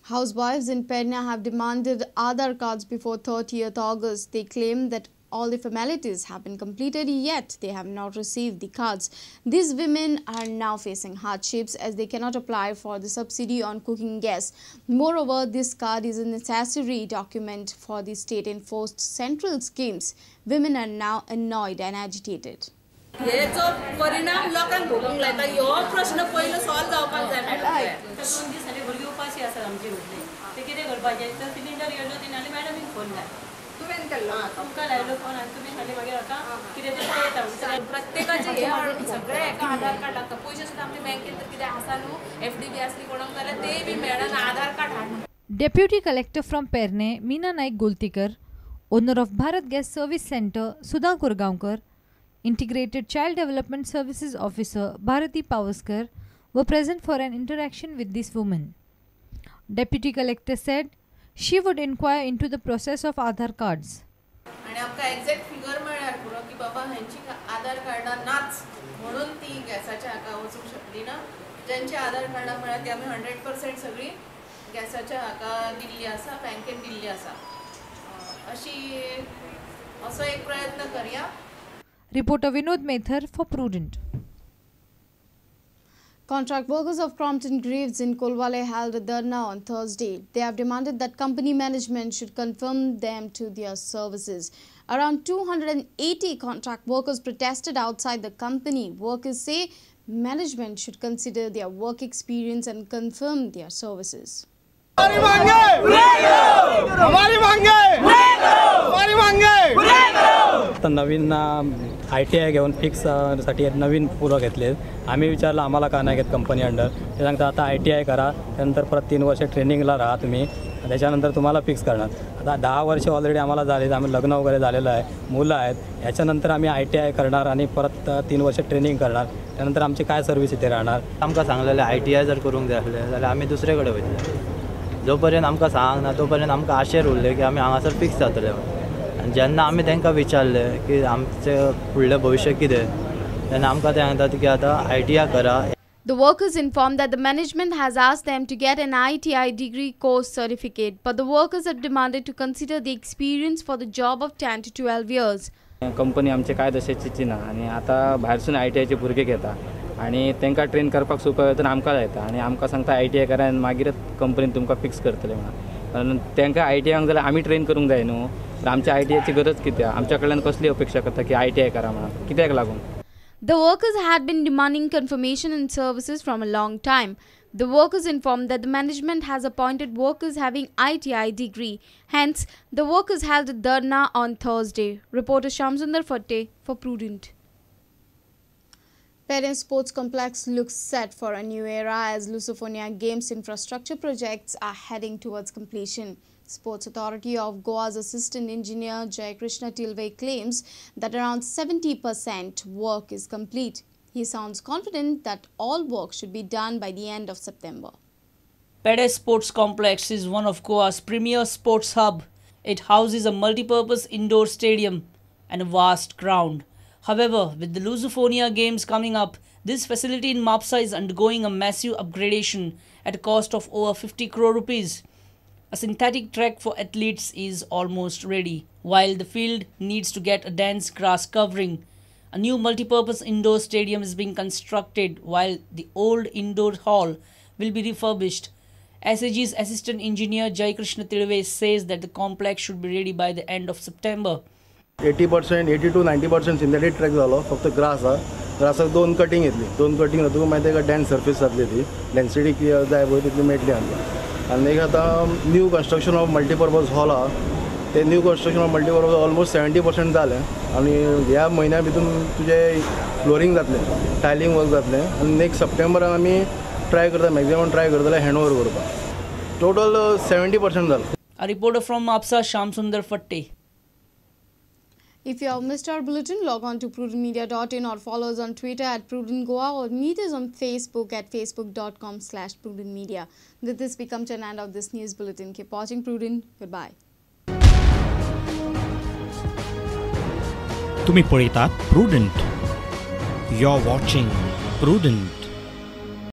Housewives in Pernem have demanded Aadhaar cards before 30th August. They claim that all the formalities have been completed, yet they have not received the cards. These women are now facing hardships as they cannot apply for the subsidy on cooking gas. Moreover, this card is a necessary document for the state-enforced central schemes. Women are now annoyed and agitated. हेचो परिणाम लोकांक भोगूंक लायता. हो प्रश्न पयलो solve जावपाक जाय madam. दोन दीस जाले भुरगीं उपाशी आसात आमची उरली. ते कितें करपाचें तर सिलिंडर येयलो तिणें आनी मॅडमीन फोन लाय. तुवें केल्लो? तुमकां लायलो फोन आनी तुमी सांगलें मागीर आतां कितें तें पळयता. प्रत्येकाचें हें सगळें हेका आधार कार्ड लागता. पयशे सुद्दां आमच्या बँकेन तर कितें आसा न्हू, एफडी बी आसली कोणाक जाल्यार ते बी मेळना. आधार कार्ड हाड. Deputy Collector from Pernem, Meena Naik Goltikar, owner of Bharat Gas Service Centre, Sudha Kurgaonkar, Integrated Child Development Services Officer Bharati Pavaskar were present for an interaction with these women. Deputy Collector said she would inquire into the process of Aadhaar cards. आणि आमकां exact figure मेळ्ळ्यार पुरो की बाबा हेंची आधार कार्डां नाच म्हणून ती गॅसाच्या हाका वचूंक शकली ना. ज्यांची आधार कार्डां मेळ्ळ्या ती आमी 100% सगळी गॅसाच्या हाका दिल्ली आसा, बँकेन दिल्ली आसा. अशी असो एक प्रयत्न करया. Reporter Vinod Methar for Prudent. Contract workers of Crompton Greaves in Colvale held a dharna on Thursday. They have demanded that company management should confirm them to their services. Around 280 contract workers protested outside the company. Workers say management should consider their work experience and confirm their services. आता नवीन ITI घेऊन fix साठी नवीन पुरं घेतले. आम्ही विचारलं आम्हाला का नाही घेत कंपनी अंडर, ते सांगतात आता ITI करा, त्यानंतर परत 3 वर्ष ट्रेनिंगला राहा तुम्ही, त्याच्यानंतर तुम्हाला फिक्स करणार. आता 10 वर्ष ऑलरेडी आम्हाला झाले, आम्ही लग्न वगैरे झालेलं आहे, मुलं आहेत, ह्याच्यानंतर आम्ही ITI करणार आणि परत 3 वर्ष ट्रेनिंग करणार, त्यानंतर आमची काय सर्व्हिस इथे राहणार. आमकां सांगलेलें ITI जर करूंक जाय आसलें जाल्यार आमी दुसरे कडेन वयतले. जो पर्यंत आमकां सांगना तो पर्यंत आमकां आशेर उरलें की आमी हांगासर फिक्स जातले. आनी जेन्ना आमी तांकां विचारलें की आमचें फुडलें भविश्य कितें, तेन्ना आमकां ते सांगतात की आतां ITI करा. The workers informed that the management has asked them to get an ITI degree course certificate, but the workers have demanded to consider the experience for the job of 10 to 12 years. Company आमचे काय दशेची ना आनी आतां भायरसून ITIचे भुरगे घेता आनी तांकां ट्रेन करपाक सुपरवायजर आमकां लायता आनी आमकां सांगता ITI करा आनी मागीर कंपनीन तुमकां फिक्स करतले म्हणून. तांकां ITI जाल्यार आमी ट्रेन करूंक जाय न्हू, तर आमच्या ITIची गरज कितें? आमच्या कडल्यान कसली अपेक्षा करता की ITI करा म्हणून, कित्याक लागून? The workers had been demanding confirmation and services from a long time. The workers informed that the management has appointed workers having ITI degree. Hence, the workers held a dharna on Thursday. Reporter Shamsundar Fatte for Prudent. Pernem Sports Complex looks set for a new era as Lusophonia Games infrastructure projects are heading towards completion. Sports Authority of Goa's Assistant Engineer Jai Krishna Tilve claims that around 70% work is complete. He sounds confident that all work should be done by the end of September. Pede Sports Complex is one of Goa's premier sports hub. It houses a multi-purpose indoor stadium and a vast ground. However, with the Lusophonia Games coming up, this facility in Mapsa is undergoing a massive upgradation at a cost of over 50 crore rupees. A synthetic track for athletes is almost ready, while the field needs to get a dense grass covering. A new multipurpose indoor stadium is being constructed, while the old indoor hall will be refurbished. SAG's assistant engineer Jai Krishna Tilve says that the complex should be ready by the end of September. 80%, 80 to 90% synthetic track जालो, फक्त grass आहा. ग्रासाक 2 cutting येतली, 2 cutting जातकूच मागीर ताका dense सर्फीस जातली, ती density जाय पळय तितली मेळटली आमकां. आनी एक आतां new construction of multipurpose hall आहा, ते new construction of multipurpose almost 70% जालें आनी ह्या म्हयन्या भितून तुजें फ्लोरींग जातलें, टायलिंग वर्क जातलें आनी नेक्स्ट सप्टेंबरान आमी ट्राय करता, मॅक्झिमम ट्राय करतले हँड ओवर करपाक. टोटल 70% जालें. A reporter from Mapsa, Shamsundar Fatte. If you have missed our bulletin, log on to prudentmedia.in or follow us on Twitter at prudentgoa or meet us on Facebook at facebook.com/prudentmedia. With this, we come to an end of this news bulletin. Keep watching Prudent. Goodbye. तुम्ही पळयतात Prudent. You're watching Prudent.